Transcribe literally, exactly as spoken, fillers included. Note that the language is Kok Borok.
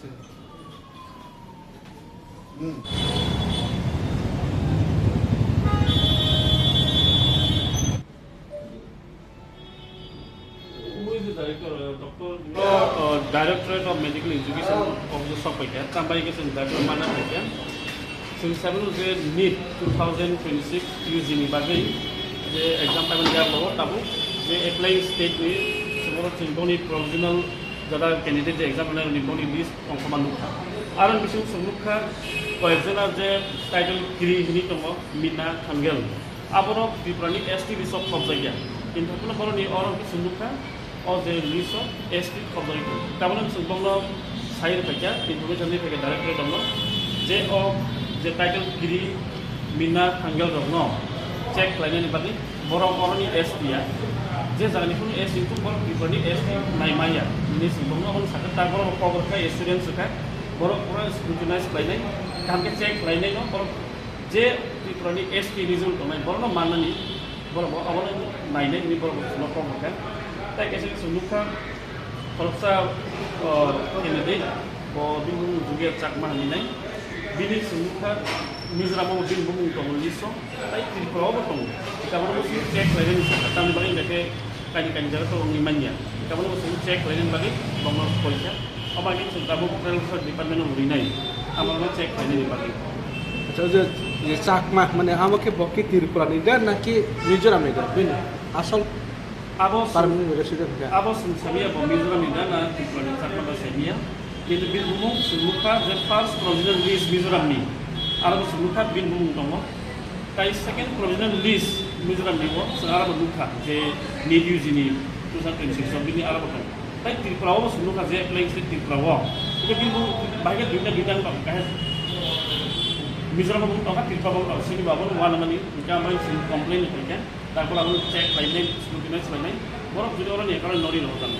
Who is the director? Uh, Doctor Uh, Directorate of Medical Education of the Sokpaikha, Tambai ke chwng director mana paikha. Chwng saimano je NEET two thousand twenty-six U G ni bagwi je exam paiman ya lo tabuk je applying state ni chwngno chwng boni provisional jada candidate je exam rwnai ni boni list ongkhorma nukha. Aro bising chwng nukha koyekjona je title kiri hini tongo Mina Thangel. Aborok Tripurani S T list o khobjakya. Kintu haphano boroni oro khe chwng nukha, o je list o S T khobjagwi tongo. Tabukno chwng bokno sai rwphaikha, information rwphaikha directorate no, je o je title kiri Mina Thangel rokno check khlainani bagwi borok oroni S T ya. Je jagani phano S T wngthung borok Tripurani S T nai manya. Hwnwi chwng bokno obono sakha, ta borok kok rwkha, assurance rwkha, borok pura scrutinize khlainai, kaham khe check khlainai no borok. Je Tripurani S T result tongnai, borokno mannani, borok bo abono nainai hwnwi borok bo chwngno kok rwkha. Tai kaisa kaisa nukha, khoroksa, o, candidate, bo bini bumung Julia Chakma hinwi nai. Bini chwng nukha, Mizoram o bini bumung tongo list o, tai Tripura o bo tongo. Tabukno bo chwng check khlainani sakha, tamni bagwi hwnkhe kaini kaini jaga to wngwi manya. Tabukno bo chwng check khlainani bagwi bokno koi kha. Omo hai khe chwng tabuk health department no rinai, amo no check khlainani bagwi. Acha, je, je Chakma, mane amo khe bo khe Tripura ni da, naki Mizoram ni da, bini asol Abo chwng, permanent resident da. Abo chwng samiya bo Mizoram ni da na Tripura ni Chakma da samiya. Kintu bini bumung chwng nukha je first provisional list Mizoram ni. Aro bo chwng nukha bini bumung tongo. Tai second provisional list Mizoram ni bo chwng aro bo nukha je NEET U G ni two thousand twenty-six o bini aro bo tongo. Tai Tripura o bo chwng nukha je applying state Tripura o. Ito bini bo bahai khe duita duita wng tong kha. Mizoram o bo tong kha, Tripura o bo tong kha. Sini bo abo no uanamani hwnkhe amo chwng complain ni phaikha. Tarpor abo check khlainai, scrutinize khlainai. Borok jodi oro ni ekar nori rok tamo.